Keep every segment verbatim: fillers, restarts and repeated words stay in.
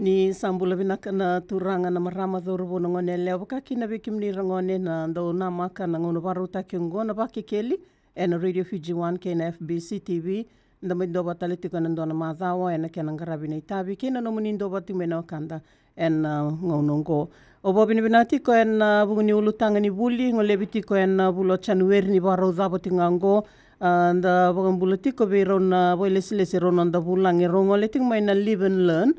Ni sa bula vinaka na turaga, na marama, cauravou, na gone yalewa, vaka kina vei kemuni ira gone na dau namaka na gauna vakarautaki oqo na Vakekeli ena Radio Fiji One kei na F B C T V. Da mai duavata tale tiko ena dua na macawa ena kena qaravi na itavi kei na nomuni duavata tiko mai na wekada ena gauna oqo. Au vakavinavinaka tiko ena vuku ni ulutaga ni vuli golevi tiko ena vula o Janueri ni vakarau cava tiko ga oqo. A, da vakabula tiko vei rau na vakailesilesi, rau na noda vulagi, rau gole tiko mai na Live and Learn.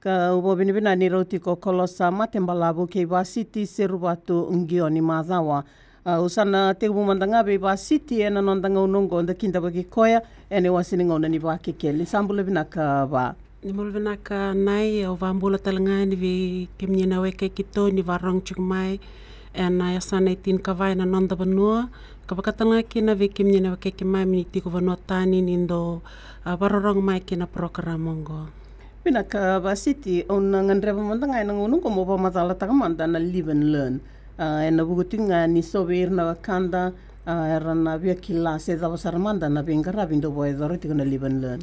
Ka au vakavinavinaka ni rau tiko Kolosa Mate Balavu kei Vasiti Seruvatu Qioni Macawa. A, au sa na tekivu mada ga vei Vasiti ena noda gauna oqo, da kidavaki koya ena iwase ni gauna ni Vakekeli. Sa bula vinaka, Va. Ni bula vinaka Nai. Au vakabula tale ga yani vei kemuni na wekai keitou ni vakarorogo tiko mai ena yasana e tinikava ena noda vanua, ka vaka tale ga kina vei kemuni na wekai keimami ni tiko vanua tani ni dau, a, vakarorogo mai ki na porokaramu oqo. Vinaka Vasiti, au na gadreva mada ga ena gauna oqo mo vakamacalataka mada na Live and Learn. A, ena vuku tiko ga ni so vei ira na wekada, a, era na via kila se cava sara mada na veiqaravi dau vakayacora tiko na Live and Learn.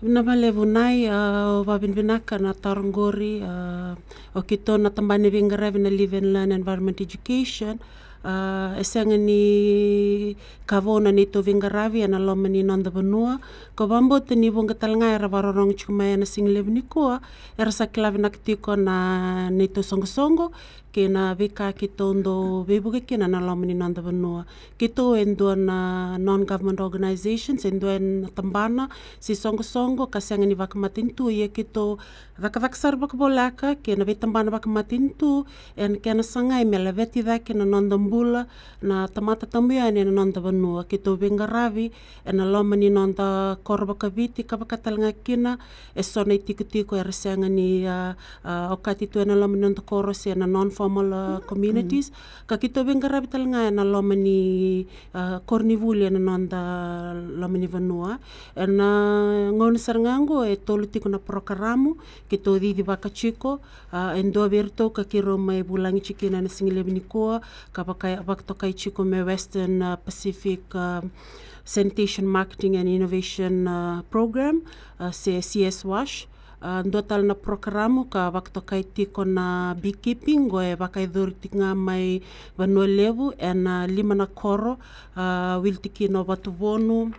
Vinaka vakalevu Nai. A, au vakavinavinaka na taro qori. A, o keitou na tabana ni veiqaravi na Live and Learn Environment Education, a, e sega ni ka vou na neitou veiqaravi ena loma ni noda vanua. Ka vakabauta ni vuqa tale ga era vakarorogo tiko mai ena sigalevu nikua, era sa kila vinaka tiko na neitou soqosoqo kei na veika keitou dau veivuke kina na loma ni noda vanua. Keitou e dua na non-government organizations, e dua na tabana se soqosoqo ka sega ni vakamatanitu, ia keitou cakacaka sara vakavoleka kei na veitabana vakamatanitu ena kena sagai me laveti cake na noda bula na tamata tabu yani ena noda vanua. Keitou veiqaravi ena loma ni noda koro vakaviti ka vaka tale ga kina eso na itikotiko era sega ni, a, a, okati tu ena loma ni noda koro se na non-formal, a, communities. Ka keitou veiqaravi tale ga ena loma ni, a, koronivuli ena noda loma ni vanua. Ena gauna sara ga oqo e tolu tiko na porokaramu keitou cicivaka tiko. A, e dua vei iratou ka keirau mai vulagi tiko kina ena sigalevu nikua, ka vaka, vakatokai tiko me Western, a, Pacific, a, Sanitation Marketing and Innovation, a, Program, a, se C S WASH. A, dua tale na porokaramu ka vakatokai tiko na beekeeping, qo e vakayacori tiko ga mai Vanua Levu ena lima na koro, a, wili tiko kina o Vatuvonu,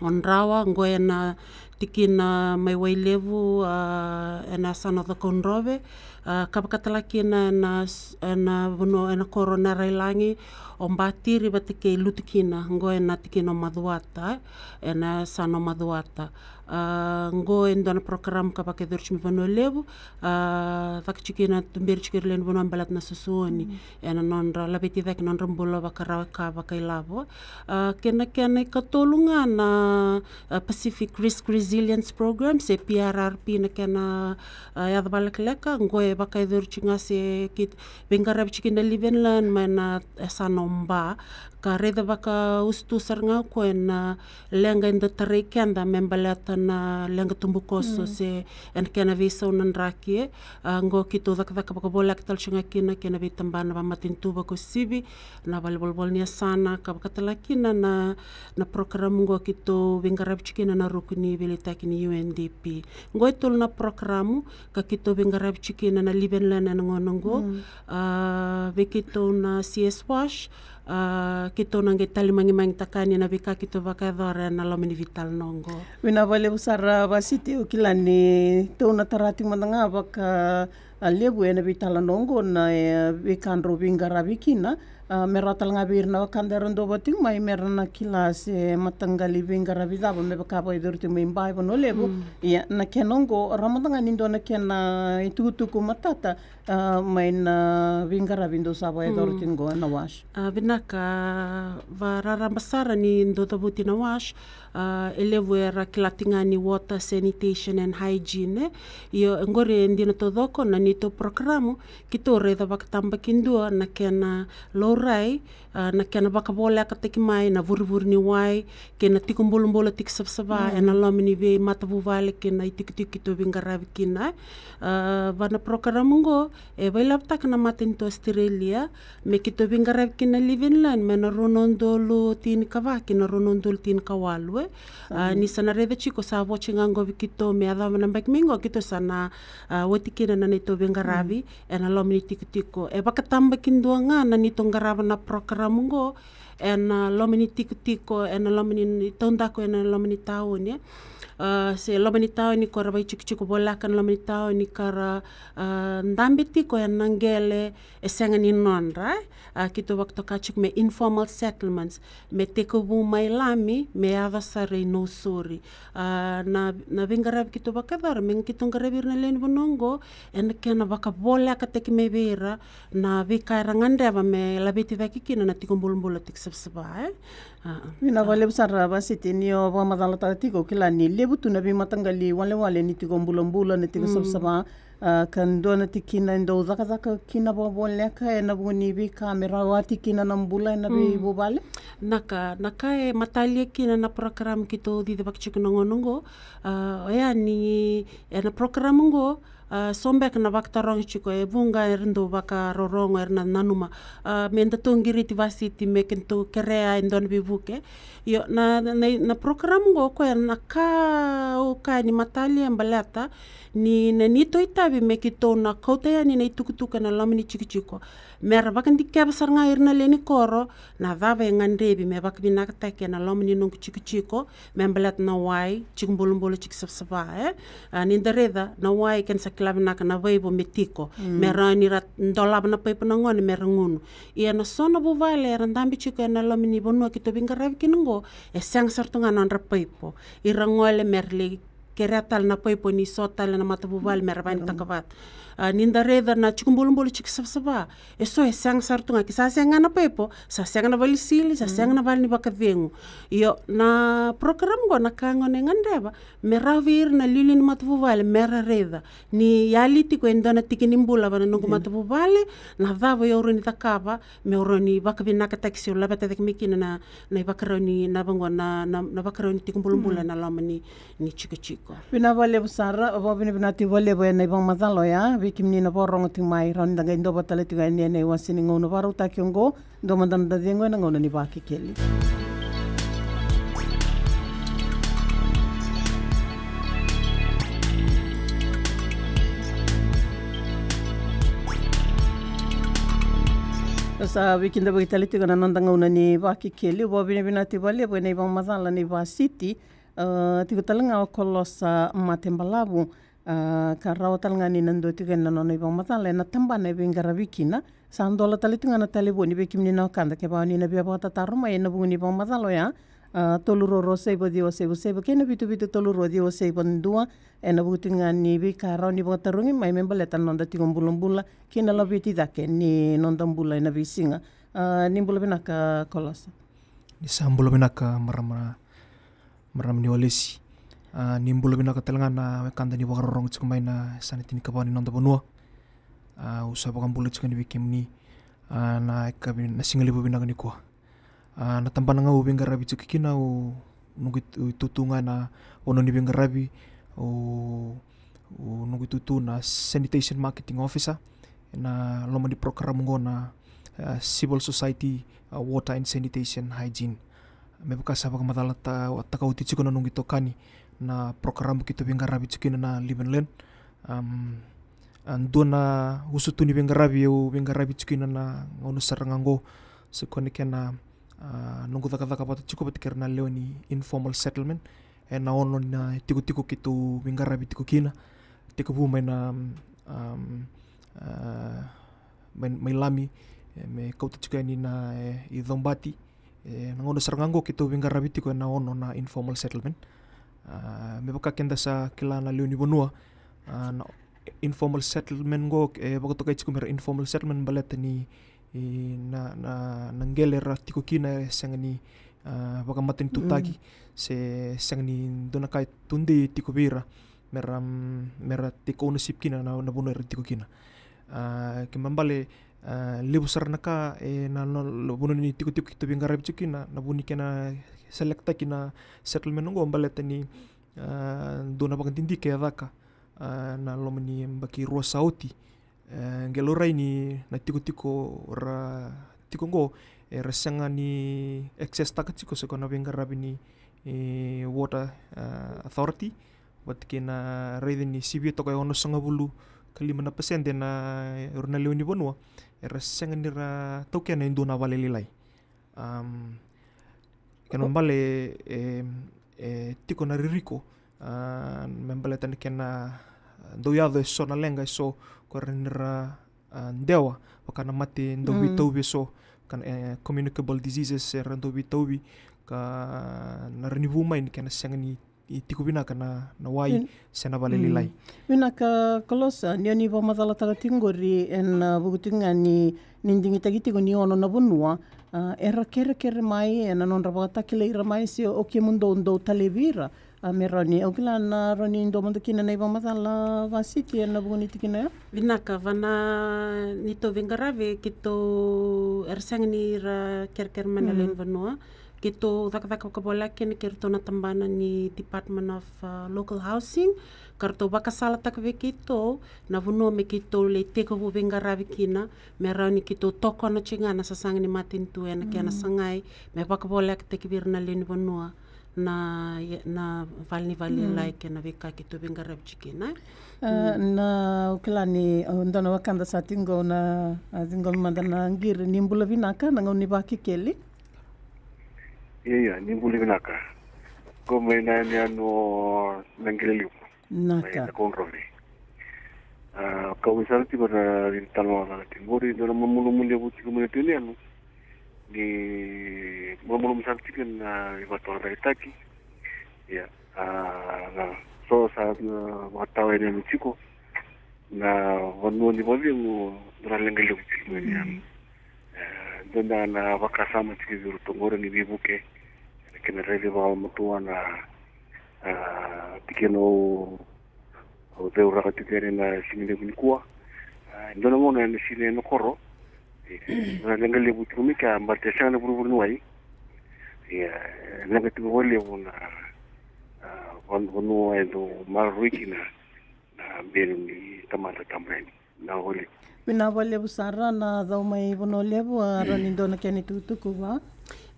o Drawa, qo ena tikina mai Wailevu, a, ena yasana o Cakaudrove, a, ka vaka tale kina ena s-, ena vanua, ena koro Narailagi, o Batiri vata kei Lutukina, qo ena tikina o Macuata, ena yasana o Macuata. A, qo e dua na porokaramu ka vakayacori tiko mai Vanua Levu, a, caka tiko kina, tuberi tiko ira lewe ni vanua me baleta na susuoni ena nodra laveti cake nodra bula vakarawa ka vakailavo. A, kei na kena ikatolu ga na, a, Pacific Risk Resilience Program se P R R P na kena, a, yaca vakalekaleka, qo e vakayacori tiko ga se keitou veiqaravi tiko kina na Live and Learn mai na yasana o Ba, ka raica vakausutu sara ga o koya na leqa eda tarai keda me baleta na leqa tubukoso se ena kena veisau na draki, e. A, qo keitou cakacaka vakavoleka tale tiko ga kina kei na veitabana vakamatanitu, vakauasivi na valenivolavola ni yasana, ka vaka tale kina na, na porokaramu qo keitou veiqaravi tiko kina na ruku ni veiliutaki ni U N D P. Qo e tolu na porokaramu ka keitou veiqaravi tiko kina na Live and Learn ena gauna qo. A, vei keitou na C S WASH, a, keitou na qai tali magimagitaka yani na veika keitou vakayacora ena loma ni veitalanoa qo. Vinaka vakalevu sara Vasiti, au kila ni tou na tara tiko mada ga vaka, a, levu ena veitalanoa qo na, e, veika drau veiqaravi kina. A, me rawa tale ga vei ira na wekada era duavata tiko mai me ra na kila se mataqali veiqaravi cava me vaka vakayacori tiko mai Ba e Vanua Levu. Ia, na kena oqo, rawa mada ga ni dua na kena itukutuku matata, a, mai na veiqaravi dou sa vakayacora tiko qo na WASH. A, vinaka, vakararaba sara ni dou cavuti na WASH, a, e levu era kila tiko ga ni water, sanitation and hygiene, e. Io, qori e dina taucoko na ni neitou porokaramu, keitou raica vakatabakidua na kena laurai, a, na kena vakavolekataki mai na vurivuri ni wai kei na tiko bulabula tiko savasava ena loma ni veimatavuvale kei na itikotiko keitou veiqaravi kina. A, va na porokaramu oqo e vailavotaka na matanitu Australia me keitou veiqaravi kina live and learn me na rua na udolu tinikava kei na rua na udolu tinikawalu, e. A, ni sa na raica tiko sa voti ga oqo vei keitou me yacova na baki mai oqo, keitou sa na, a, oti kina na neitou veiqaravi ena loma ni tikotiko. E vakatabakidua ga na neitou qarava na porokaramu oqo ena loma ni tikotiko, ena loma ni, ni taudaku ena loma ni taoni, e. A, se loma ni taoni ko ra vaitikotiko voleka na loma ni taoni ka ra, a, dabe tiko ena qele e sega ni nodra, e. A, keitou vakatoka tiko me informal settlements, me tekivu mai Lami me yaco sara i Nausori. A, na, na veiqaravi keitou vakayacora me keitou qaravi ira na lewe ni vanua oqo ena kena vakavolekataki mai vei ira na veika era gadreva me laveti cake kina na tiko bulabula tiko savasava, e. A, a. Vinaka vakalevu sara Vasiti, ni o vakamacalataka tiko, kila ni levu tu na veimataqali walewale ni tiko bulabula, ni tiko savasava, a, ka dua na tikina e dau cakacaka kina vakavoleka ena vuku ni veika me rawati kina na bula ena veivuvale. Na ka, na ka e matalia kina na porokaramu keitou cicivaka tiko na gauna oqo, a, oya ni ena porokaramu oqo, a, so beka na vakatarogi tiko, e vuqa era dau vakarorogo, era na nanuma, a, me datou qiriti Vasiti me keitou kerea e dua na veivuke. Io, na, na, na porokaramu oqo, o koya na ka au kaya ni matalia baleta ni na neitou itavi me keitou na kauta yani na itukutuku ena loma ni tikotiko me ra vakadikeva sara ga ira na lewe ni koro na cava e gadrevi me vakavinakataki ena loma ni noqu tikotiko me baleta na wai tiko bulabula tiko savasava, e. A, ni da raica na wai keda sa kila vinaka na vaivo me tiko, me rawa ni ra dolava na paipo na gone me ra gunu. Ia na so na vuvale era dabe tiko ena loma ni vanua keitou veiqaravi kina oqo, e sega sara tu ga na nodra paipo. Ira gole me ra lai kerea tale na paipo ni so tale na matavuvale me ra vakayagataka vata. A, ni da raica na tiko bulabula tiko savasava, e so e sega sara tu ga, ke sa sega na paipo, sa sega na vale ni sili, sa sega na vale ni vakacegu. Io, na porokaramu oqo na ka gona e gadreva me rawa vei ira na liuliu ni matavuvale me ra raica ni yali tiko e dua na tiki ni bula va na noqu matavuvale, na cava au rawa ni cakava me au rawa ni vakavinakataki se au laveta cake mai kina na, na ivakarau ni, na vaqo, na, na, na vakarau ni tiko bulabula ena loma ni, ni tikotiko. Vinaka vakalevu sara, vakavinavinaka tiko vakalevu ena ivakamacala oya vei kemuni na vakarorogo tiko mai. Rawa ni da qai dova tale tiko yani ena iwase ni gauna vakarautaki oqo. Dua mada na noda cegu ena gauna ni Vakekeli. Sa veikidavaki tale tiko na noda gauna ni Vakekeli. Vakavinavinaka tiko vakalevu ena ivakamacala nei Vasiti. A, tiko tale ga o Kolosa Matebalavu. A, ka rawa tale ga ni na dua tiko ena nona ivakamacala ena tabana e veiqaravi kina. Sa dola tale tiko ga na talevoni vei kemuni na wekada kevaka ni na via vakatataro mai ena vuku ni vakamacala oya. A, tolu rua rua saiva ciwa saiva saiva kei na vitu vitu tolu rua ciwa saiva dua. Ena vuku tiko ga ni veika rawa ni vakatarogi mai me baleta na noda tiko bulabula kei na laveti cake ni noda bula ena veisiga. A, ni bula vinaka Kolosa. Ni sa bula vinaka marama, marama ni Walesi. A, ni bula vinaka tale ga na wekada ni vakarorogo tiko mai na yasana tinikava ni noda vanua. A, au sa vakabula tiko yani vei kemuni, a, na yakavi, na sigalevu vinaka nikua. A, na tabana ga au veiqaravi tiko kina, au noqu itu-, itutu ga ena vanua ni veiqaravi, au, au noqu itutu na sanitation marketing officer ena loma ni program oqo na, a, civil society, a, water and sanitation hygiene. Me vaka sa vakamacalataka oti tiko na noqu itokani, na program keitou veiqaravi tiko kina na live and learn. Am, a, dua na usutu ni veiqaravi au veiqaravi tiko kina na gauna sara ga oqo, se kone kena, a, noqu cakacaka vata tiko vata kei ira na lewe ni informal settlement ena ono na tikotiko keitou veiqaravi tiko kina. Tekivu mai na, am, a, mai, mai Lami, e, me kauta tiko yani na, e, i Caubati. E, na gauna sara ga oqo keitou veiqaravi tiko ena ono na informal settlement. A, me vaka keda sa kila na lewe ni vanua, a, na informal settlement oqo, e vakatokai tiko me ra informal settlement baleta ni, i, na, na, na qele ra tiko kina e sega ni, a, vakamatanitutaki, se sega ni dua na ka e tudei tiko vei ira. me ra, me ra take ownership kina na, na vanua era tiko kina. A, kena ibalebale, a, levu sara na ka, e, na, na, na vanua ni tikotiko keitou veiqaravi tiko kina, na vu ni kena select-taki na settlement oqo baleta ni, a, dua na vakadidike e caka, a, na loma ni yabaki rua sa oti. E, qai laurai ni na tikotiko ra tiko oqo, era sega ni access-taka tiko se ko na veiqaravi ni, e, Water, a, Authority, vata kei na raica ni sivia toka e onosagavulu ka lima na pasede na, era na lewe ni vanua, era sega ni ra taukena e dua na vale lailai. Am, kena ibalebale, e, e tiko na ririko, a, me baleta na kena, a, dau yaco e so na leqa e so ko ira ni ra, a, dewa, vaka na mate dau veitauvi e so, ka na, e, communicable diseases era dau veitauvi, ka na rawa ni vu mai ni kena sega ni i tiko vinaka na, na wai, mm, se na vale lailai. Vinaka Kolosa, ni o ni vakamacalataka tiko qori ena, a, vuku tiko ga ni, ni digitaki tiko ni ono na vanua, a, era kerekere mai ena nodra vakatakilai ira mai se o kemudou dou talevi ira, a, me rawa ni, au kila na rawa ni dua mada kina na ivakamacala vakasiti ena vuku ni tikina ya. Vinaka, vaka na neitou veiqaravi, keitou, era sega ni ra kerekere mai na lewe ni vanua. Keitou cakacaka vakavoleka kina kei iratou na tabana ni Department of, uh, Local Housing, ka ratou vakasalataka vei keitou na vanua me keitou lai tekivu veiqaravi kina, me rawa ni keitou tokona tiko ga na sasaga ni matanitu ena kena sagai me vakavolekataki vei ira na lewe ni vanua na, na vale ni vale lailai kei na veika keitou veiqaravi tiko kina. A, na, au kila ni, o, dua na wekada sa tiko qo na, a, tiko qo mada na qiri. Ni bula vinaka, na gauna ni Vakekeli. Ia, ia, ni bula vinaka. Qo mai na yanuyanu o Naqelelevu. Vinaka. Mai Nakaudrove. A, kau mai sara tiko na veitalanoa tiko qori, dua na malumalumu levu tiko mai na yanuyanu. Ni malumalumu sara tiko na ivakatawavakataki. Ia, a, na so sa, a, vakatawa yani tiko na vanua ni vakacegu, dua na leqa levu tiko mai yani. E, dua na vakasama tiko vei iratou qori ni veivuke, kena raici vakamatua na, a, tikina au, au cauraka tiko yani na siga levu nikua. A, dua na gauna ena siga ena koro, e, dua na leqa levu tiko mai kea, baleta e sega na vurevure ni wai. Ia, e leqa tiko vakalevu na, a, van-, vanua e dau maroroi kina na benu ni tamata tabu yani. Vinaka vakalevu. Vinaka vakalevu sara na cau mai Vanua Levu, a, rawa ni dua na kena itukutuku va.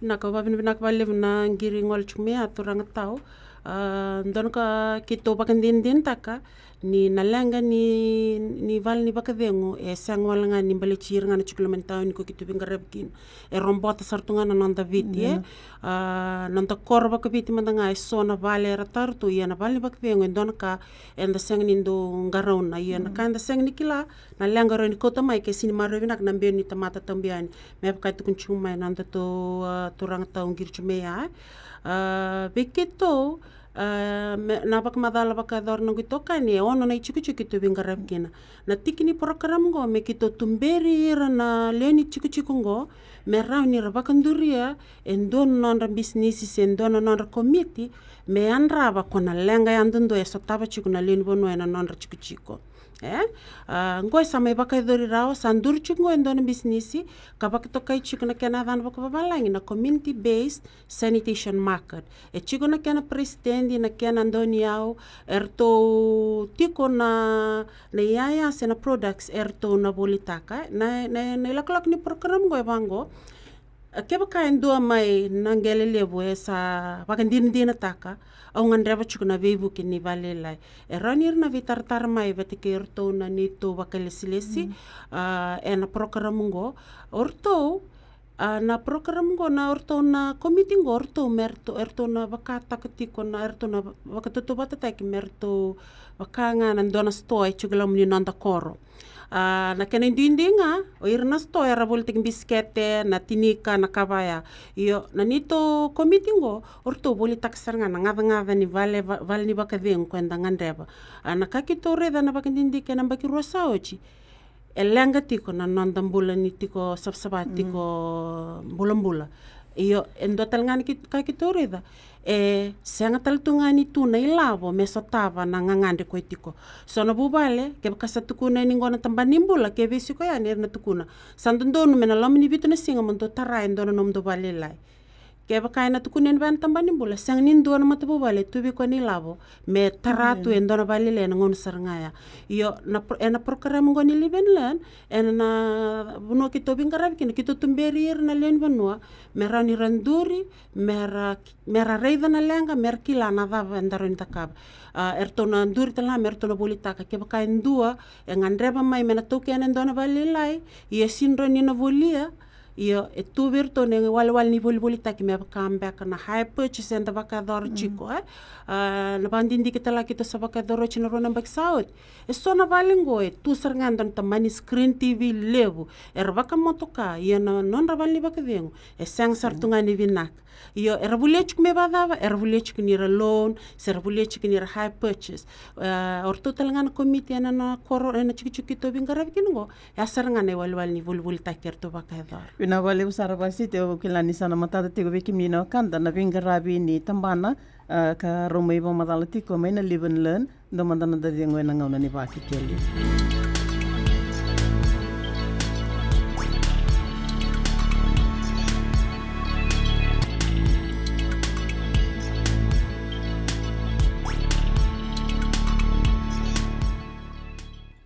Vinaka, vakavinavinaka vakalevu na qiri gole tiko mai, a, turaga tau. A, dua na ka keitou vakadinadinataka ni na leqa ni, ni vale ni vakacegu e sega wale ga ni baleti ira ga na tiko loma ni tauni ko keitou veiqaravi kina. E robota sara tu ga na noda Viti, e. A, noda koro vakaviti mada ga e so na vale era tara tu, ia na vale ni vakacegu e dua na ka eda sega ni dau qarauna, ia na ka eda sega ni kila, na leqa rawa ni kauta mai ke sega ni maroroi vinaka na benu ni tamata tabu yani. Me vaka e tukuni tiko mai na nodatou, a, turaga tau qiri tiko mai ya. A, vei keitou, a, me, na vakamacala vakayacora na noqu itokani, e ono na itikotiko keitou veiqaravi kina. Na tiki ni porokaramu qo me keitou tuberi ira na lewe ni tikotiko qo me rawa ni ra vakaduria e dua na nodra bisinisi se dua na nodra komiti me yadrava ko na leqa yadudua e sotava tiko na lewe ni vanua ena nodra tikotiko. E, a, qo e sa mai vakayacori rawa, sa duri tiko qo e dua na bisinisi ka vakatokai tiko na kena yacana vakavavalagi na community based sanitation market. E tiko na kena peresitedi, na kena dauniyau, eratou tiko na, na iyaya se na products eratou na volitaka. Na, na, na ilakolako ni program qo e vaqo. A, kevaka e dua mai Naqelelevu e sa vakadinadinataka, au gadreva tiko na veivuke ni valelailai. E rawa ni ra na veitaratara mai vata kei iratou na neitou vakalesilesi, a, ena program qo. O ratou, a, na program qo, na o ratou na komiti qo, o ratou me ratou, eratou na vakataka tiko na, eratou na vakatautauvatataki me ratou vaka ga na dua na sitoa e tiko loma ni noda koro. A, na kena iduidui ga, o ira na sitoa era volitaki bisikete, na tinika, na ka vaya. Io, na neitou komiti qo, o ratou volitaka sara ga na gacagaca ni vale, va-, vale ni vakacegu ko eda gadreva. A, na ka keitou raica na vakadidike na baki rua sa oti. E leqa tiko na noda bula ni tiko savasava, tiko bulabula. Io, e dua tale ga na ki-, ka keitou raica, e sega tale tu ga ni tu na ilavo me sotava na gagadre koya tiko. So na vuvale, kevaka sa tukuna yani qo na tabana ni bula, ke veisiko yani era na tukuna, sa dodonu me na loma ni vitu na siga mo dou tara e dua na nomudou valelailai. Kevaka ena tukuni yani vaya na tabana ni bula, sega ni dua na matavuvale e tu vei koya na ilavo me tara tu e dua na valelailai ena gauna sara ga ya. Io, na pro-, ena program qo ni Live and Learn, ena vanua keitou veiqaravi kina, keitou tuberi ira na lewe ni vanua me rawa ni ra duri, me ra, me ra raica na leqa, me ra kila na cava eda rawa ni cakava. A, eratou na duri tale ga me ratou na volitaka. Kevaka e dua e gadreva mai me na taukena e dua na valelailai, ia e sega ni rawa ni na volia, ia e tu vei iratou na iwalewale ni volivolitaki me vaka beka na hire purchase eda vakayacora tiko, e. A, na vakadidike tale ga keitou sa vakayacora oti na rua na yabaki sa oti. E so na vale qo e tu sara ga e dua na tabana ni screen T V levu era vakamotoka, ia na nodra vale ni vakacegu e sega sara tu ga ni vinaka. Io, era volia tiko me vakacava? Era volia tiko ni ra loan, se ra volia tiko ni ra hire purchase. E, o ratou tale ga na komiti ena na koro, ena tikotiko keitou veiqaravi kina qo, e a sara ga na iwalewale ni volivolitaki eratou vakayacora. Vinaka vakalevu sara Vasiti, au kila ni sa na matata tiko vei kemuni na wekada na veiqaravi ni tabana, a, ka rau mai vakamacala tiko mai na Live and Learn, dua mada na noda cegu ena gauna ni Vakekeli.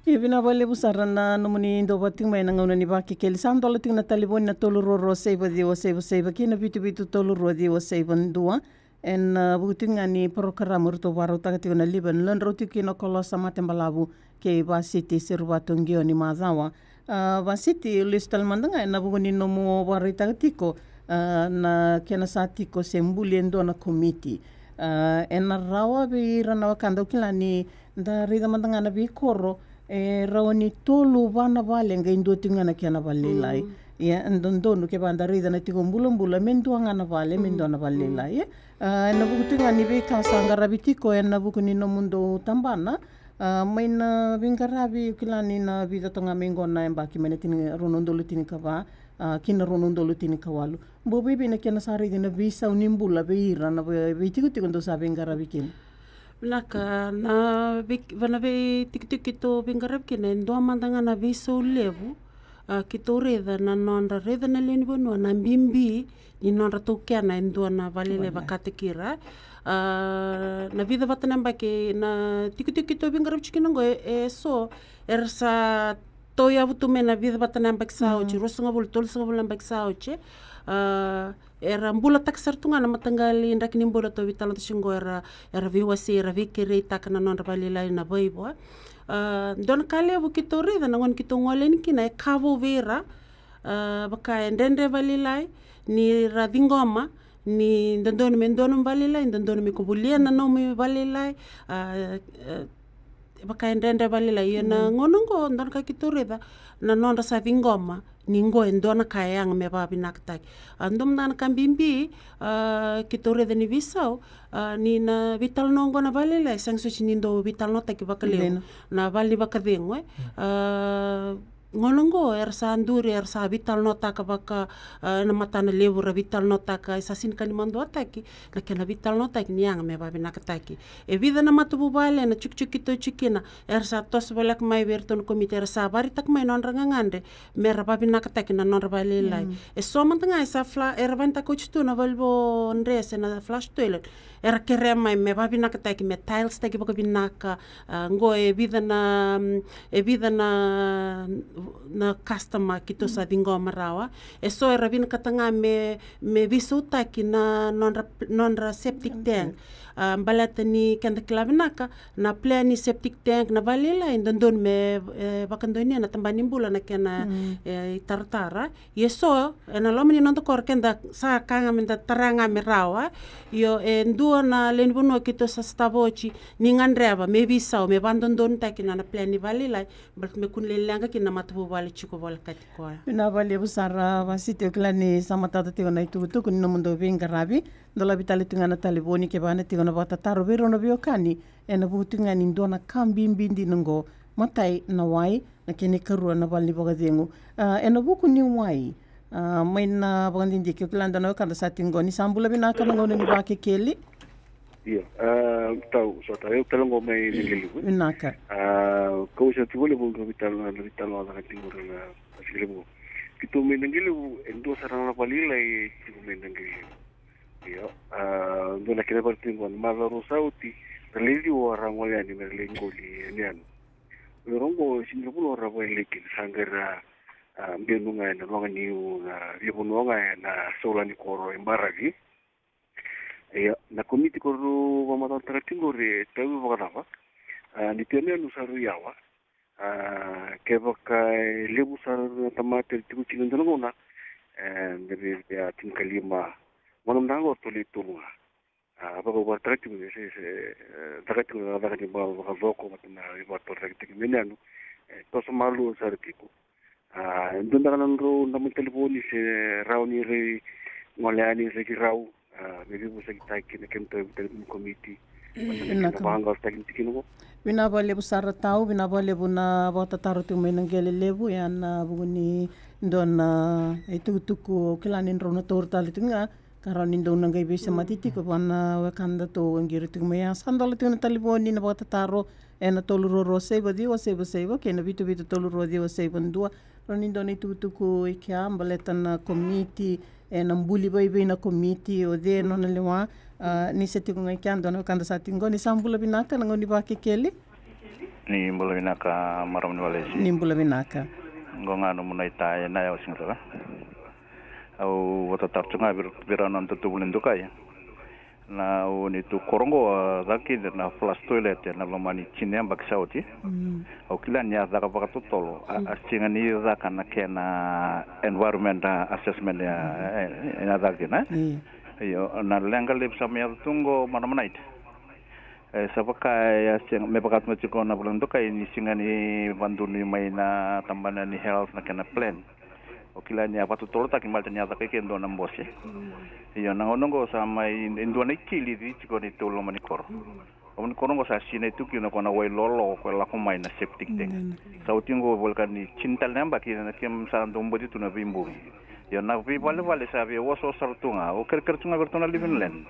Ia vinaka vakalevu sara na nomuni dau vata tiko mai ena gauna ni Vakekeli. Sa dola tiko na talevoni na tolu rua rua saiva ciwa saiva saiva kei na vitu vitu tolu rua ciwa saiva dua. Ena, a, vuku tiko ga ni porokaramu eratou vakarautaka tiko na Live and Learn, rau tiko kina o Kolosa Matebalavu kei Vasiti Seruvatu Qionimacawa. A, Vasiti, lesu tale mada ga ena vuku ni nomu vakaraitaka tiko, a, na kena sa tiko se buli e dua na komiti. A, ena rawa vei ira na wekada, au kila ni da raica mada ga na veikoro, e rawa ni tolu va na vale qai dua tiko ga na kena valelailai. Ia e dodonu kevaka da raica na tiko bulabula me dua ga na vale, me dua na valelailai. Ia, a, ena vuku tiko ga ni veika sa qaravi tiko ena vuku ni nomudou tabana, a, mai na veiqaravi, au kila ni na vica toka ga mai qo na yabaki, mai na tini, rua na udolu tinikava, a, ki na rua na udolu tinikawalu. Bau vei, vei na kena sa raici na veisau ni bula vei ira na vei, veitikotiko dou sa veiqaravi kina? Vinaka, na vei, va na veitikotiko keitou veiqaravi kina, e dua mada ga na veisau levu, a, keitou raica na nodra raica na lewe ni vanua na bibi ni nodra taukena e dua na valelailai vakataki ira. A, na vica vata na yabaki na tikotiko keitou veiqaravi tiko kina qo, e, e so era sa tauyavu tu mai na vica vata na yabaki sa oti, ruasagavulu, tolusagavulu na yabaki sa oti, e. A, era bulataka sara tu ga na mataqali draki ni bula tou veitalanoataka tiko qo, era, era veiwasei, era veikereitaka na nodra valelailai na vaivo, e. A, dua na ka levu keitou raica na gauna keitou gole yani kina, e ka vou vei ira, a, vaka e dredre valelailai ni ra ciqoma ni dodonu me dua nomu valelailai, dodonu me ko volia na nomu valelailai, a, a, vaka e dredre valelailai. Ia na gauna qo, dua na ka keitou raica na nodra sa ciqoma ni qo e dua na ka e yaga me vavinakataki. A, dua mada na ka bibi, a, keitou raica ni veisau, a, ni na veitalanoa qo na valelailai, sega soti ni dau veitalanoataki vakalevu na vale ni vakacegu, e. A, gauna qo era sa duri, era sa veitalanoataka vaka, a, na matana levu, ra veitalanoataka, e sa sega ni ka ni maduataki na kena veitalanoataki ni yaga me vavinakataki. E vica na matavuvale ena tikotiko keitou tiko kina, era sa toso voleka mai vei iratou na komiti, era sa vakaraitaka mai na nodra gagadre me ra vavinakataki na nodra valelailai. E so mada ga e sa fla-, era vakayagataka oti tu na valenivolavola se na flush toilet, era kerea mai me vavinakataki, me tiles taki vakavinaka. A, qo e vica na, e vica na, na customer keitou sa ciqoma rawa. E so era vinakata ga me, me veisautaki na nodra, nodra septic tank. A, baleta ni keda kila vinaka na plan ni septic tank na valelailai, e dodonu me, e, vakadonuya na tabana ni bula na kena, e, itaratara. Ia so ena loma ni noda koro keda sa ka ga me da tara ga me rawa. Io, e dua na lewe ni vanua keitou sa sotava oti ni gadreva me veisau, me vakadodonutaki na, na plan ni valelailai, baleta me kua ni leqa kina na matavuvale tiko volekati koya. Vinaka vakalevu sara Vasiti, au kila ni sa matata tiko na itukutuku ni nomudou veiqaravi. Dolavi tale tiko ga na talevoni kevaka ena tiko na vakatataro vei rau na veiwekani ena vuku tiko ga ni dua na ka bibi dina qo. Matai na wai, na kena ikarua na vale ni vakacegu. A, ena vuku ni wai, A, mai na vakadidike, au kila e dua na wekada sa tiko qo. Ni sa bula vinaka na gauna ni Vakekeli. Io, a, tau, so tau, au tale qo mai Naqelevu. Vinaka. A, kau sa tiko levu qo, vital na, vital na caka tiko na, na Naqelevu. Keitou mai Naqelevu, e dua sara na vale lailai tiko mai Naqelevu. Io, a, dua na kena vale tiko na macawa rua sa oti, na lewe ciwa ra gole yani me ra lai qoli yani. Io, ra qo, sega ni ra vanua ra vale lailai kina, sa qai ra, a, benu ga ena logani u na veivanua ga ena saula ni koro e Baravi. Ia, na komiti ko rau vakamacalataka tiko qori e tauvi vakacava? A, ni tu e na yanu sa rau yawa. A, kevaka e levu sara na tamata era tiko kina dua na gauna, e, na vei, vei a tinikalima. Gauna mada ga qo tolu e tolu ga. A, vakavakaraitaki tiko se, se, e, caka tiko na cakacaka ni vakacoko vata na ivakatotolotaki tiko mai na yanu. E, toso malua sara tiko. A, e dua beka na nodrau naba ni talevoni se rawa ni rai gole yani rai ki rau. A, me veivosakitaki kina kemudou ivakatotolo ni komiti. Vinaka. Vaqaqacotaki na tikina qo. Vinaka vakalevu sara tau, vinaka vakalevu na vakatataro tiko mai Naqelelevu, ia na vuku ni dua na itukutuku au kila ni drau na taura tale tiko ga. Ka rawa ni dou na qai veisemati tiko vua na wekadatou e qiri tiko mai. A sa dola tiko na talevoni na vakatataro ena tolu rua rua saiva ciwa saiva saiva kei na vitu vitu tolu rua ciwa saiva dua. Rawa ni dua na itukutuku i kea baleta na komiti, ena buli vaivei na komiti, o cei e nona lewa. A, ni sa tiko ga i kea dua na wekada sa tiko qo. Ni sa bula vinaka na gauna ni Vakekeli. Ni bula vinaka marama ni Valesi. Ni bula vinaka. Qo ga nomu na ita e na yau siga toka. Au vakatataro tiko ga vei, vei rau na noda tuvuli dokai. Na, o neitou koro qo a caka kina na flush toilet ena loma ni tini na yabaki sa oti. Mm. Au kila ni a caka vakatotolo, a, mm, a sega ni caka na kena environment, a, assessment, a, mm, e, e na caka kina, e? Io. Io, na leqa levu sa mai yaco tu qo marama ni ita. E, sa vaka, e, a sega, me vaka tu ga tiko na vula dokai ni sega ni vadonui mai na tabana ni health na kena plan. O kila ni a vakatotolotaki baleta ni a caka i ke dua na bose. Mm. Io, na gauna qo sa mai e dua na ikeli tiko ni tou loma ni koro. Mm. Loma ni koro qo sa sinai tu kina ko na wai lolo ko e lako mai na septic tank. Mm. Sa oti qo voleka ni tini tale na yabaki na kemu sa dau bati tu na veibogi. Io, na veivalevale sa veiwasewase sara tu ga. Au kerekere tu ga vei iratou na Living Land.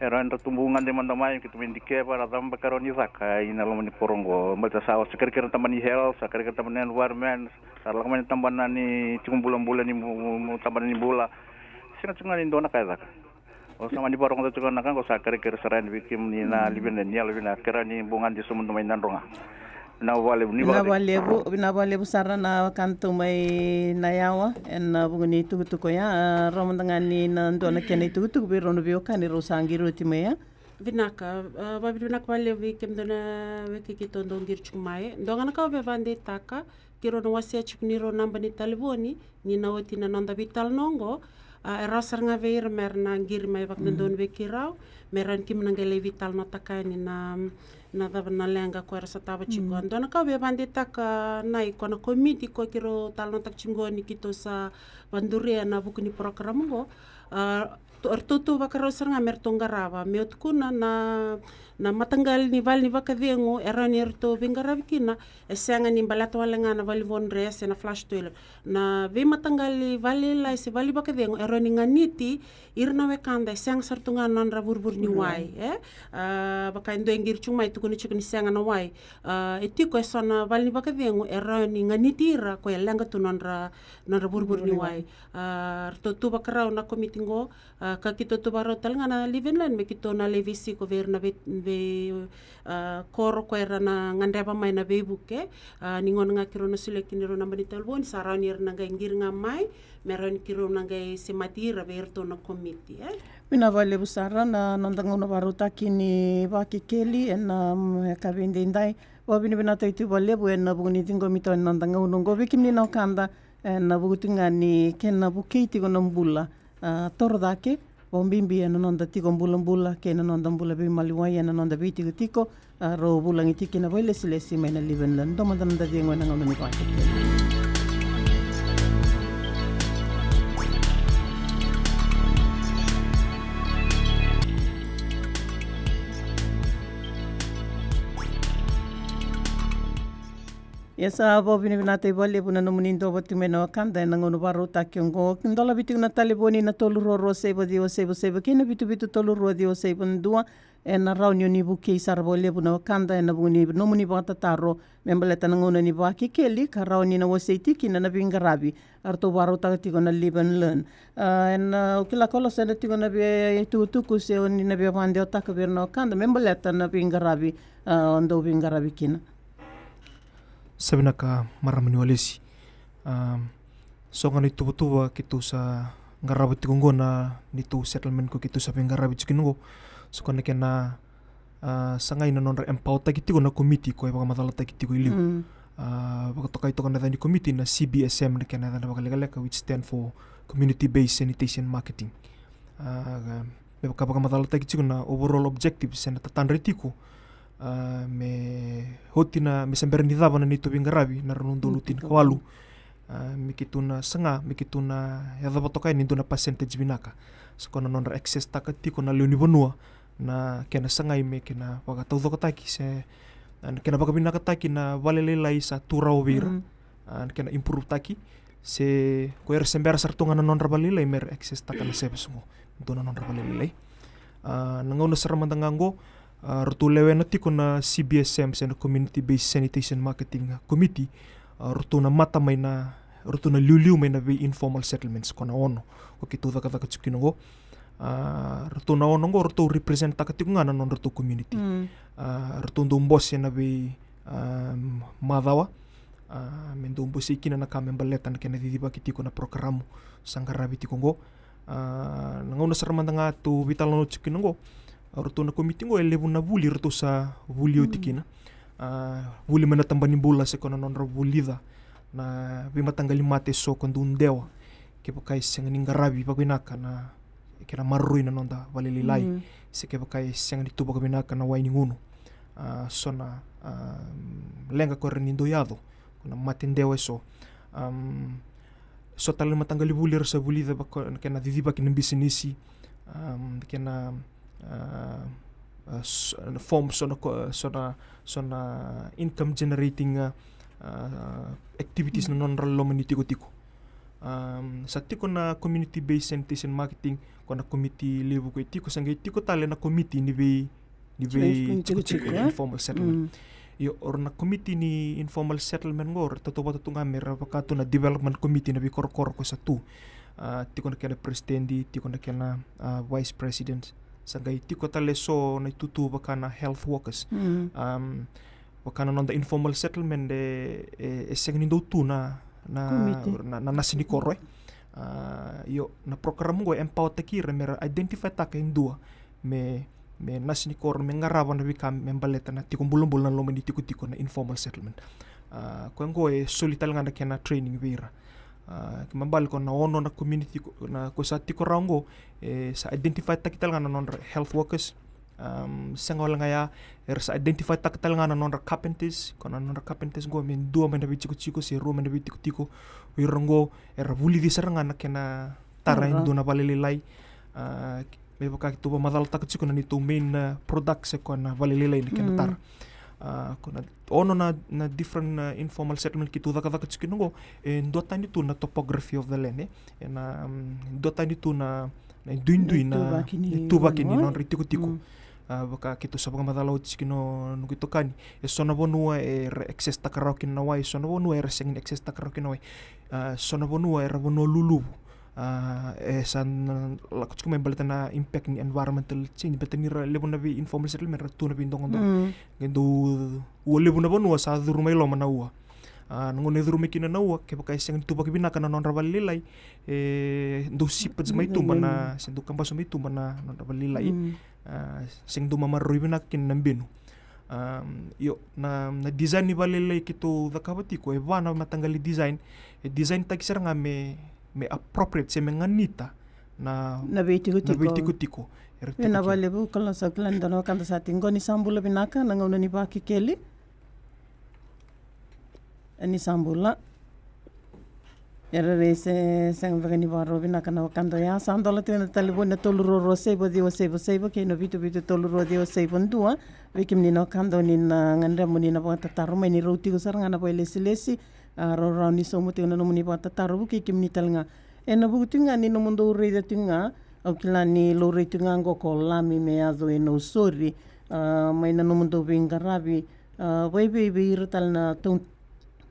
E rawa ni ra tubu gade mada mai, keitou mai dikeva, ra cava beka e rawa ni caka ina loma ni koro qo. Baleta sa, sa kerekere na tabana ni health, sa kerekere na tabana ni environment, sa lako mai na tabana ni tiko bulabula ni bu-, bu-, bu-, tabana ni bula. Sega tiko ga ni dua na ka e caka. Au sa mani vakarogoca tiko na ka qo, sa kerekere sara yani vei kemuni na Living Land, ni yalo vinaka, kerea ni bau gade sobu mada mai Nadroga. Vinaka vakalevu, ni vakalevu. Vinaka vakalevu, vinaka vakalevu sara na wekadatou mai Nayawa ena vuku ni tukutuku oya. A, rawa mada ga ni na dua na kena itukutuku vei rau na veiwekani rau sa qiri oti mai ya. Vinaka, a, vakavinavinaka vakalevu vei kemudou na wekaqu keitou dau qiri tiko mai. Dua ga na ka au via vakadeitaka, keirau na wasea tiko ni rau naba ni talevoni ni na oti na noda veitalanoa oqo. A, e rawa sara ga vei ira me ra na qiri mai vakadodonu vei keirau, me rawa ni keimami na qai lai veitalanoataka yani na, na cava na leqa ko era sotava tiko. Mm. A, dua na ka au via vakadeitaka, na i ko na komiti ko keirau talanoataka tiko ni keitou sa vaduria na vuku ni program oqo. A, ratou tu vakarau sara ga me ratou qarava, meu tukuna na, na mataqali ni vale ni vakacegu e rawa ni ratou veiqaravi kina, e sega ni baleta wale ga na vale ni vodre se na flush toilet. Na veimataqali vale lailai se vale ni vakacegu e rawa ni ganiti ira na wekada e sega sara tu ga na nodra vurevure ni wai, e? A, vaka e dua e qiri tiko mai tukuna tiko ni sega na wai. A, e tiko e so na vale ni vakacegu e rawa ni ganiti ira ko e leqa tu nodra, nodra vurevure ni wai. A, ratou tu vakarau na komiti qo, a, ka keitou tu vakarau tale ga na Living Land me keitou na lai veisiko vei ira na vei, vei, a, koro ko era na gadreva mai na veivuke. A, ni gauna ga keirau na solia kina rau naba ni talevoni, sa rawa ni ra na qai qiri ga mai me rawa ni keirau na qai semati ira vei iratou na komiti, e? Vinaka vakalevu sara na noda gauna vakarautaki ni Vakekeli ena, mm, yakavi edaidai. Vakavinavinakataki tiko vakalevu ena vuku ni ciqomi tiko ena noda gauna oqo. Vei kemuni na wekada, ena vuku tiko ga ni kena vukei tiko na bula, a, toro cake, vakabibi ena noda tiko bulabula kei na noda bula veimaliwai ena noda veitikotiko. A, rau vulagi tiko kina vakailesilesi mai na Living Land. Dua mada na noda cegu ena gauna ni Vakekeli. Ia sa vakavinavinaka vakalevu na nomuni dua vata tiko mai na wekada ena gauna vakarautaki oqo. Dolavi tiko na talevoni na tolu rua rua saiva ciwa saiva saiva kei na vitu vitu tolu rua ciwa saiva dua. Ena rawa ni o ni vukei sara vakalevu na wekada ena vuku ni nomuni vakatataro me baleta na gauna ni Vakekeli ka rawa ni na wasei tiko kina na veiqaravi a ratou vakarautaka tiko na Live and Learn. A, ena, au kila Kolosa, ena tiko na via itukutuku se o ni na via vakadewataka vei ira na wekada me baleta na veiqaravi a o dau veiqaravi kina. Sa vinaka, marama ni Walesi. A, so ga na ituvatuva keitou sa qarava tiko oqo, na neitou settlement ko keitou sa veiqaravi tiko kina oqo, so koya na kena, a, sagai na nodra empower-taki tiko na komiti ko e vakamacalataki tiko i liu. Mm. A, vakatokai toka na yaca ni komiti na C B S M, na kena yaca na vakalekaleka, which stand for Community Based Sanitation Marketing. A, me vaka vakamacalataki tiko na overall objective se na tatadra tiko, a, me oti na, me se bera ni cava na neitou veiqaravi na rua na udolu tinikawalu. A, me keitou na saga, me keitou na yacova toka yani e dua na percentage vinaka. So koya na nodra access-taka tiko na lewe ni vanua na kena sagai me kena vakataucokotaki se, a, na kena vakavinakataki na valelailai sa tu rawa vei ira. Mm. A, na kena improve-taki se ko ira se bera sara tu ga na nodra valelailai me ra access-taka na service oqo, dua na nodra valelailai. A, na gauna sara mada ga oqo, a, ratou lewena tiko na C B S M se na Community Based Sanitation Marketing Committee, a, ratou na mata mai na, ratou na liuliu mai na vei informal settlements, ko na ono ko keitou cakacaka tiko kina oqo. A, ratou na ono oqo ratou represent-taka tiko ga na nodratou community. Mm. A, ratou dau bose na vei, a, macawa, a, me dau bosei kina na ka me baleta na kena cicivaki tiko na program sa qaravi tiko oqo. A, na gauna sara mada ga tou veitalanoa tiko kina oqo, a, ratou na komiti oqo e levu na vuli ratou sa vuli oti kina. A, vuli mai na tabana ni bula se koya na nodra vulica na veimataqali mate eso ka dau dewa kevaka e sega ni qaravi vakavinaka na kena maroroi na noda valelailai, mm, se kevaka e sega ni tu vakavinaka na wai ni gunu. A, so na, a, leqa ko era ni dau yaco, ko na mate dewa eso. Am, so tale na mataqali vuli era sa vulica vaka na kena cicivaki na bisinisi, am, kena, a, a, s-, na form, so na ko-, so na, so na income generating, a, a, activities na nodra loma ni tikotiko. Am, sa tiko na community based sanitation marketing, ko na komiti levu ko e tiko, sa qai tiko tale na komiti ni vei, ni vei tikotiko, tikotiko, e? Informal settlement. Mm. Io, o ira na komiti ni informal settlement qo, ra tautauvata tu ga me ra vaka tu na development committee na veikorokoro ko sa tu. A, tiko na kena president, tiko na kena, a, vice president. Sa qai tiko tale so na itutu vaka na health workers. Mm. Am, vaka na noda informal settlement e, e, e sega ni dau tu na, na, komiti, na, na nasi ni koro, e. A, io, na program qo e empower-taki ira me ra identify-taka e dua me, me nasi ni koro me qarava na veika me baleta na tiko bulabula na loma ni tikotiko, na informal settlement. A, koya qo e soli tale ga na kena training vei ira. A, kena ibalebale ko na ono na community ko, na ko sa tiko rawa qo, e sa identify-taki tale ga na nodra health workers. Am, sega wale ga ya, era sa identify-taka tale ga na nodra carpenters, ko na nodra carpenters qo me dua mai na veitikotiko se rua mai na veitikotiko. O ira qo era vulici sara ga na kena tara e dua na valelailai. A, me vaka keitou vakamacalataka tiko na neitou main, a, product se koya na valelailai na kena tara. A, ko na ono na, na different, a, informal settlement keitou cakacaka tiko kina qo, e duatani tu na topography of the land, e. E na, mm, duatani tu na, na duidui na, na ituvaki ni, na ituvaki ni vanua, nodra itikotiko. Mm. A, vaka keitou sa vakamacala oti tiko kina, noqu itokani, e so na vanua era access-taka rawa kina na wai, e so na vanua era sega ni access-taka rawa kina na wai. A, so na vanua era vanua luluvu. A, e sa na lako tiko mai baleta na impact ni environmental change, baleta ni ra levu na vei informal settlement ra tu na veidogodogo. Mm. Qai dau ua levu na vanua sa curu mai loma na ua. A, na gauna e curu mai kina na ua, kevaka e sega ni tuvaki vinaka na nodra valelailai, e dau seepage mai tuba na, se dau kabasu mai tuba na nodra valelailai. Mm. A, sega ni dau maroroi vinaka kina na benu. Am, io, na, na design ni valelailai keitou cakava tiko, e va na mataqali design, e design-taki sara ga me, me appropriate se me ganita na, na veitikotiko, na veitikotiko era tiko kina. Vinaka vakalevu Kolosa, au kila ni dua na wekada sa tiko qo. Ni sa bula vinaka, na gauna ni Vakekeli. E, ni sa bula. Ia rairai, se sega beka ni vakarau vinaka na wekada oya. Sa dola tiko na talevoni na tolu rua rua saiva ciwa saiva saiva kei na vitu vitu tolu rua ciwa saiva dua. Vei kemuni na wekada ni na gadreva mo ni na vakatataro mai, ni rau tiko sara ga na vakailesilesi. A, rau rawa ni sauma tiko na nomuni vakatataro, vukei kemuni tale ga. Ena vuku tiko ga ni nomudou raica tiko ga, au kila ni laurai tiko ga oqo ko Lami me yaco e Nausori. A, mai na nomudou veiqaravi, a, vaivei vei ira tale na tau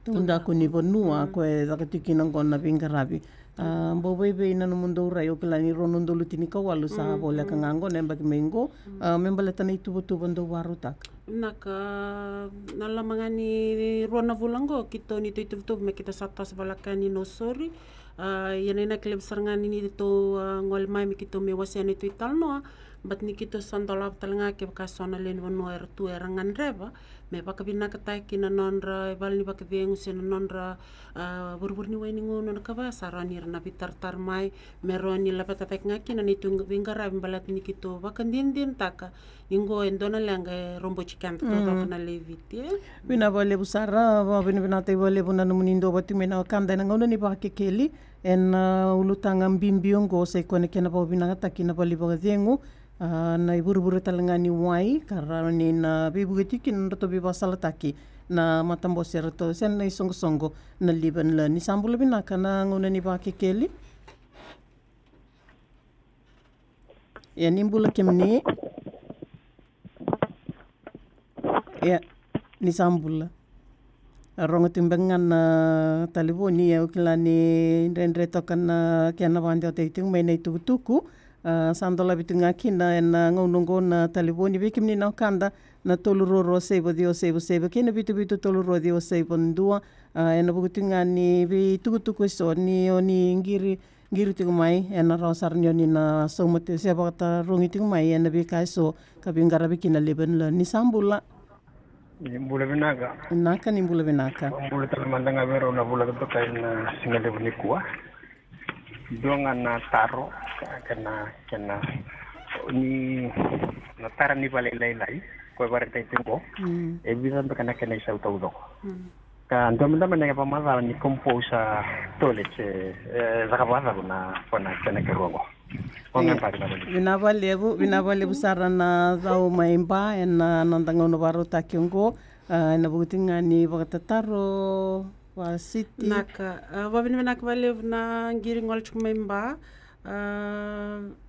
taudaku ni vanua ko e caka tiko kina oqo na veiqaravi. A, bau vaivei na nomudou rai, au kila ni rua na udolu tinikawalu sa voleka ga oqo na yabaki mai oqo. A, me baleta na ituvatuva dou vakarautaka. Vinaka. Na loma ga ni rua na vula oqo keitou ni tou ituvatuva me keitou sa toso voleka yani Nausori. A, ia na inaki levu sara ga ni neitou, a, gole mai me keitou me wasea na neitou italanoa. But ni keitou sa dolava tale ga kevaka so na lewe ni vanua era tu era gadreva me vakavinakataki na nodra vale ni vakacegu se na nodra, a, vurevure ni wai ni gauna, na ka vaya, sa rawa ni ra na veitaratara mai me rawa ni laveta cake ga kina na neitou veiqaravi baleta ni keitou vakadinadinataka ni oqo e dua na leqa e roboti keda taucoko na lewe i Viti, e. Vinaka vakalevu sara, vakavinavinakataki vakalevu na nomuni duavata tiko mai na wekada ena gauna ni Vakekeli. Ena, a, ulutaga bibi oqo sa i koya na kena vakavinakataki na vale ni vakacegu, a, na ivurevure tale ga ni wai ka rawa ni na veivuke tiko kina na nodratou veivakasalataki na matabose eratou se na isoqosoqo na Live and Learn. Ni sa bula vinaka na gauna ni Vakekeli. Ia, ni bula kemuni. Ia, ni sa bula. A, rogo tiko beka ga na talevoni, ia au kila ni dredre toka na kena vakadewataki tiko mai na itukutuku. A, sa dolavi tiko ga kina ena gauna oqo na talevoni vei kemuni na wekada, na tolu rua rua saiva ciwa saiva saiva kei na vitu vitu tolu rua ciwa saiva dua. A, ena vuku tiko ga ni veitukutuku eso ni o ni qiri qiri tiko mai, ena rawa sara ni o ni na sauma tiko se vakatarogi tiko mai ena veika eso ka veiqaravi kina Live and Learn. Ni sa bula. Ni bula vinaka. Vinaka, ni bula vinaka. Bula tale mada ga vei rau na vula totoka ena siga levu nikua. Dua ga na taro, ka-, kena, kena, ni na tara ni vale lailai ko e vakaraitaki tiko oqo. Mm. E vica beka na kena isau taucoko. Mm. Ka dua mada mai na yaca macala ni compost, a, toilet, e, e caka vakacava na, ko na kena kerua oqo. Ko ga beka na vale. Vinaka vakalevu, vinaka vakalevu sara na cau mai Ba ena noda gauna vakarautaki oqo. A, ena vuku tiko ga ni vakatataro vakasiti. Vinaka, a, vakavinavinaka vakalevu na qiri gole tiko mai Ba. A,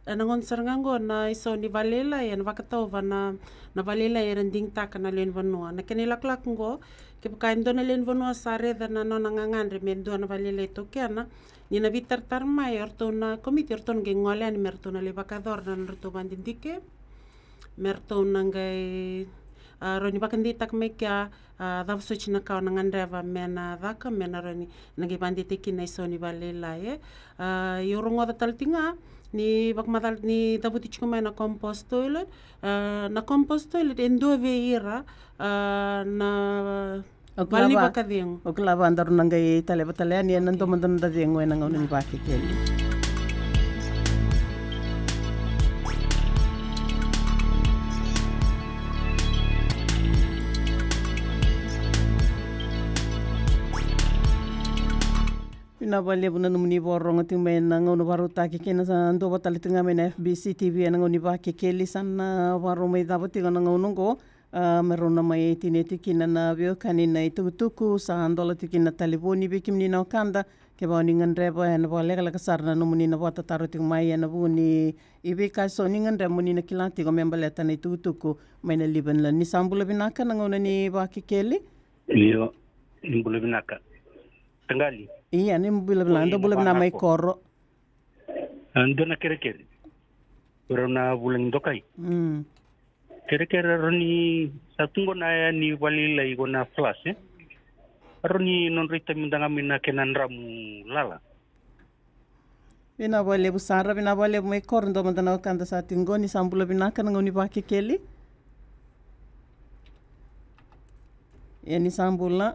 ena gauna sara ga oqo na isau ni vale lailai ena vakatauva na, na vale lailai era digitaka na lewe ni vanua. Na kena ilakolako oqo, kevaka e dua na lewe ni vanua sa raica na nona gagadre me dua na vale lailai taukena, ni na veitaratara mai, o ratou na komiti o ratou na qai gole yani me ratou na lai vakayacora na nodratou vakadidike. Me ratou na qai, a, rawa ni vakadeitaka mai kea, a, cava soti na ka o na gadreva me na caka, me na rawa ni na qai vakadeitaki kina na isau ni vale lailai, e. A, ia au rogoca tale tiko ga ni vakamacala ni cavuti tiko mai na compost toilet. A, na compost toilet e dua vei ira, a, na vale ni vakacegu. O kila va daru na qai taleva tale yani ena dua mada na noda cegu ena gauna ni Vakekeli. Vinaka vakalevu na nomuni vakarorogo tiko mai ena gauna vakarautaki kei na sa dua vata tale tiko ga mai na F B C T V ena gauna ni Vakekeli. Sa na vakarau mai cava tiko na gauna oqo, a, me rau na mai tinia tiko kina na veiwekani na itukutuku. Sa dola tiko kina na talevoni vei kemuni na wekada. Kevaka o ni gadreva, ena vakalekaleka sara na nomuni na vakatataro tiko mai ena vuku ni veika eso ni gadreva mo ni na kila tiko me baleta na itukutuku mai na Live and Learn. Ni sa bula vinaka na gauna ni Vakekeli. Io, ni bula vinaka. Taqali. Ia, ni bula vinaka. Dou bula vinaka mai koro. A, dua na kerekere. Rau na vulagi dokai. Mm. Kerekere rau ni sa tu qo na yaya ni vale lailai qo na flush, e? Rau ni nodra itavi mada ga mai na kena dramu lala. Vinaka vakalevu sara, vinaka vakalevu mai koro, dua mada na wekada sa tiko qo. Ni sa bula vinaka na gauna ni Vakekeli. Ia, ni sa bula.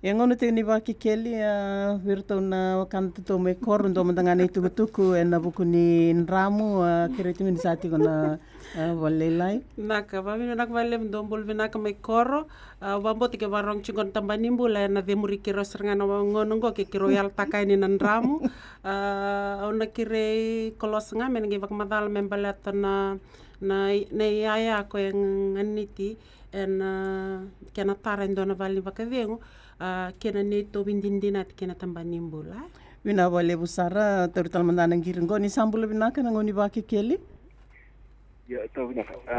E gauna tiko ni vakekeli, a, vei iratou na wekada tatou mai koro, dua mada ga na itukutuku ena vuku ni dramu, a, kerei tiko ni sa tiko na, a, valelailai. Vinaka, vakavinavinaka vakalevu, dou bula vinaka mai koro. A, au vakabauta ke vakarorogo tiko na tabana ni bula ena cemuri keirau sara ga na gauna oqo ke keirau yalataka yani na dramu. A, au na kerei Kolosa ga me na qai vakamacala me baleta na, na, na iyaya ko e ganiti ena, a, kena tara e dua na vale ni vakacegu, a, kei na neitou veidinadinati kei na tabana ni bula. Vinaka vakalevu sara, tauri tale mada na qiri qo. Ni sa bula vinaka, na gauna ni vakekeli. Ia, tauri vinaka. A,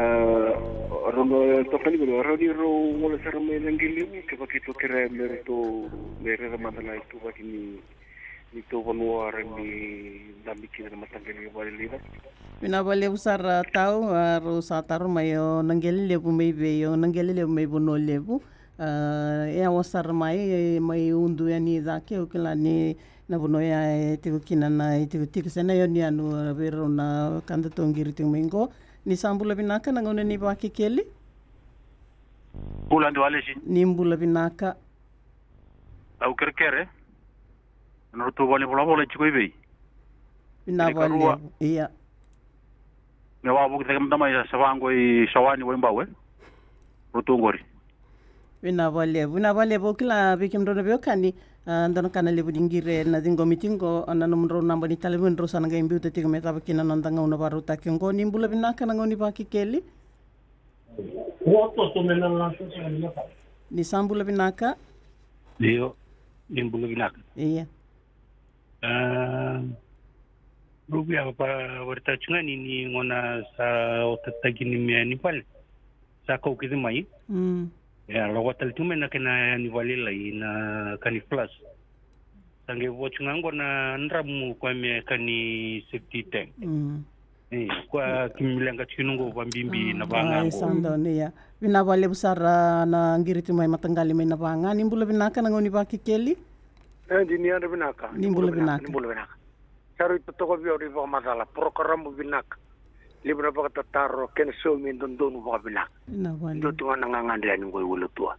rau na toka ni vale, rau ni rau gole sara mai na qele, kevaka e toka me ratou, me raica mada na ituvaki ni neitou vanua, ra ni dabe kina na mataqali valelailai. Vinaka vakalevu sara, tau, a, rau sa taro mai o na qele levu mai vei, o na qele levu mai Vanua Levu. A, e yawa sara mai, e, mai Udu yani cake, au kila ni na vanua ya e tiko kina na itikotiko se na yanuyanu, a, vei rau na wekada tatou qiri tiko mai qo. Ni sa bula vinaka, na gauna ni vakekeli. Bula, Dua Lesi. Ni bula vinaka. Au kerekere. Na nodratou valenivolavola e tiko i vei? Vinaka vakalevu. Ia. Me vakavoki cake mada mai sa vaqo i Sawani, Waibau, e? Rotou qori. Vinaka vakalevu. Vinaka vakalevu. Au kila vei kemudrau na veiwekani, a, dua na ka na levu ni qiri ena ciqomi tiko, a, na nomudrau naba ni talevoni drau sa na qai biuta tiko me cava kina na noda gauna vakarautaki oqo. Ni bula vinaka, na gauna ni vakekeli. Ni sa bula vinaka. Io, ni bula vinaka. Ia. A, rau via vakaraitaka tiko ga ni, ni gauna sa otataki ni mea ni vale sa kau kece mai. Mm. Ia, lako tale tiko mai na kena ni valelailai, na ka ni flush. Sa qai vo tiko ga qo na dramu koya me ka ni septic tank. Mm. E, koya keimami leqa tiko kina qo, vabibi na vaqa qo. Sa donu, ia. Vinaka vakalevu sara na qiri tiko mai mataqali mai na vaqa. Ni bula vinaka, na gauna ni vakekeli. E, ni yadra vinaka. Ni bula vinaka. Ni bula vinaka. Sa rui totoka vei au na ivakamacala, porokaramu vinaka. Levu na vakatataro, kena saumi e dodonu vakavinaka. Vinaka vakalevu. Dua tu ga na gagadre yani qo i Wailotua.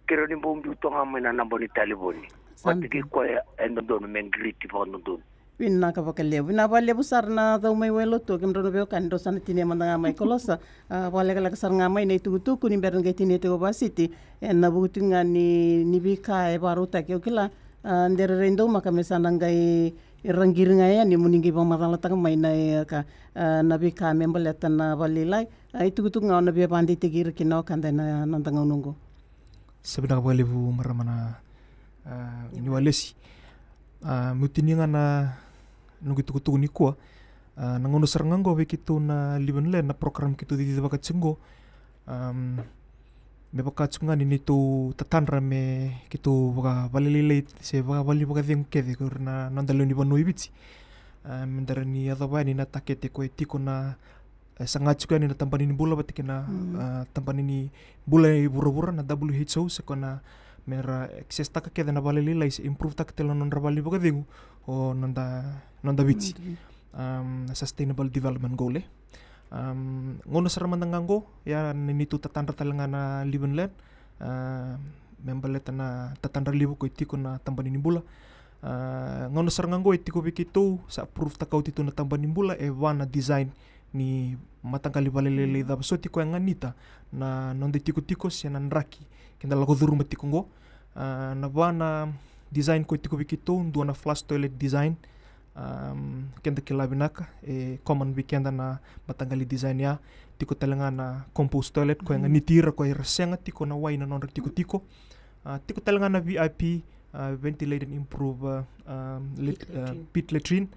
Keirau ni bau biu toka ga mai na naba ni talevoni. Sa donu. Vata kei koya e dodonu me qiriti vakadodonu. Vinaka vakalevu. Vinaka vakalevu sara na cau mai Wailotua, kemudrau na veiwekani drau sa na tinia mada ga mai Kolosa. A, vakalekaleka sara ga mai na itukutuku ni bera ni qai tinia tiko o Vasiti. Ena vuku tiko ga ni, ni veika e vakarautaki, au kila, a, de rairai daumaka me sa na qai ra qiri ga yani mo ni qai vakamacalataka mai na, e, ka, a, na veika me baleta na valelailai. A, itukutuku ga o na via vakadeitaki ira kina na wekada ena noda gauna oqo. Sa vinaka vakalevu marama na, a, Niwalesi. A, meu tinia ga na noqu itukutuku nikua. A, na gauna sara ga oqo vei keitou na Live and Learn, na program keitou cicivaka tiko qo. Am, me vaka tiko ga ni neitou tatadra me keitou vakavalelailai se vakavale ni vakacegu kece ko ira na noda lewe ni vanua i Viti. A, me da rawa ni yacova yani na takete ko e tiko na, e, saga tiko yani na tabana ni bula vata kei na, mm, a, tabana ni bula i vuravura, na W H O, se ko na me ra access taka kece na valelailai se improve taka tale na nodra vale ni vakacegu o noda, noda Viti. Noda Viti. Am, na Sustainable Development Goal, e. Am, gauna sara mada ga qo, ia na neitou tatadra tale ga na Live and Learn, a, me baleta na tatadra levu ko e tiko na tabana ni bula. A, gauna sara ga qo e tiko vei keitou, sa approve taka oti tu na tabana ni bula, e va na design ni mataqali valelailai, mm, cava soti ko e ganita na noda itikotiko se na draki keda lako curuma tiko qo. A, na va na design ko e tiko vei keitou, dua na flush toilet design. Am, keda kila vinaka, e common vei keda na mataqali design ya. Tiko tale ga na compost toilet, ko e, mhm, ganiti ira ko ira sega tiko na wai na nodra tikotiko. A, tiko tale ga na V I P, a, ventilated improve, a, am, lit-, pit, a, latrine, pit latrine.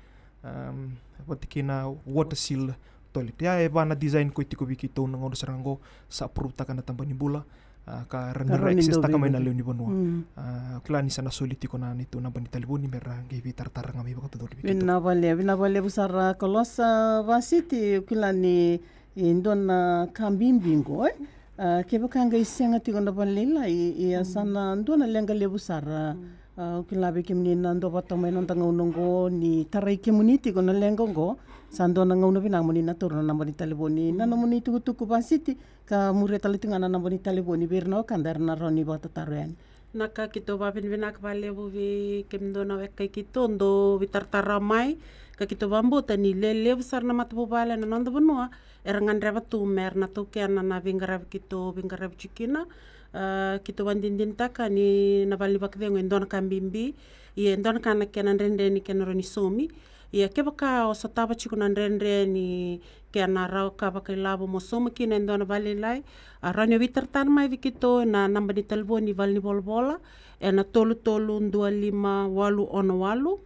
Am, vata kei na water seal toilet. Ia, e va na design ko e tiko vei keitou na gauna sara ga qo, sa approve taka na tabana ni bula. A, ka ra, ka ni ra access taka mai na lewe ni vanua. Mm. A, au kila ni sa na soli tiko na neitou naba ni talevoni me ra qai veitaratara ga mai vakatotolo vei keitou. Vinaka vakalevu, vinaka vakalevu sara Kolosa. Vasiti, au kila ni, e, dua na ka bibi qo, e? A, kevaka qai sega tiko na valelailai, ia, mm, sa na dua na leqa levu sara. Mm. A, au kila vei kemuni na duavata mai na noda gauna oqo ni tarai kemuni tiko na leqa oqo, sa dua na gauna vinaka mo ni na taura na naba ni talevoni. Na, mm, nomuni itukutuku Vasiti, ka muria tale tiko ga na naba ni talevoni vei ira na wekada era na rawa ni vakatataro yani. Na ka keitou vakavinavinaka vakalevu vei kemudou na weka i keitou dou veitaratara mai, ka keitou vakabauta ni lelevu sara na matavuvale na noda vanua era gadreva tu me ra na taukena na veiqaravi keitou veiqaravi tiko kina. A, keitou vakadinadinataka ni na vale ni vakacegu e dua na ka bibi, ia e dua na ka na kena dredre ni kena rawa ni saumi. Ia kevaka o sotava tiko na dredre ni kena rawa ka vakailavo mo sauma kina e dua na valelailai, a, rawa ni o veitaratara mai vei keitou na naba ni talevoni ni vale ni volavola, ena tolu tolu dua lima walu ono walu.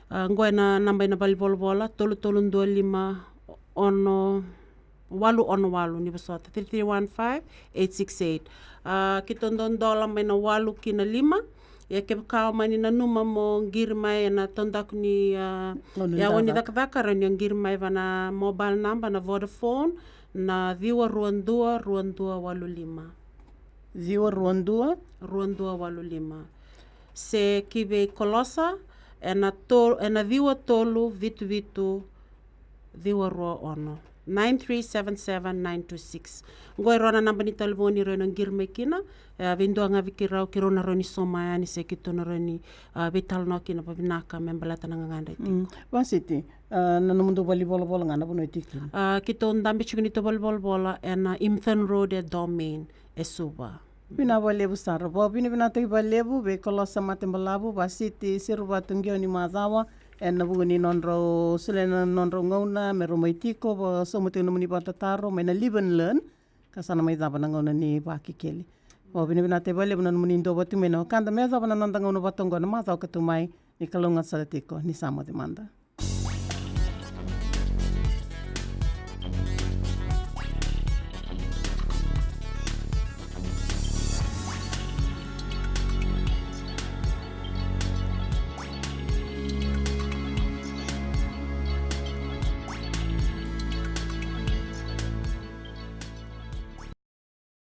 A, qo ena naba ena vale ni volavola, tolu tolu dua lima ono walu ono walu, ni vosota, three three one five eight six eight. A, keitou dodola mai na walu ki na lima. Ia kevaka o mani nanuma mo qiri mai ena taudaku ni, a, Gauna ni yawa ni cakacaka. Cakacaka, rawa ni o qiri mai va na mobile number na Vodafone, na ciwa rua dua rua dua walu lima. Ciwa rua dua? Rua dua walu lima. Se ki vei Kolosa, ena to-, ena ciwa tolu vitu vitu ciwa rua ono. Nine three seven seven nine two six. Qo e rua na naba ni talevoni rawa ni o qiri mai kina. E, vei dua ga vei keirau, keirau na rawa ni sauma yani se keitou na rawa ni, a, veitalanoa kina vavinaka me baleta na gagadre tiko. Mm. Vasiti, a, na nomudou valenivolavola ga na vanua e tiko kina? A, keitou dabe tiko neitou valenivolavola ena Imthon Road e Domain e Suva. Vinaka vakalevu sara. Vakavinavinakataki vakalevu vei Kolosa Matebalavu, Vasiti Seruvatu Qio ni Macawa, ena vuku ni nodrau solia na nodrau gauna me rau mai tiko, vakasauma tiko na nomuni vakatataro mai na Live and Learn, ka sa na mai cava na gauna ni Vakekeli. Vakavinavinakataki vakalevu na nomuni duavata tiko mai na wekada me yacova na noda gauna vata oqo na macawa ka tu mai. Ni kalougata sara tiko, ni sa moce mada.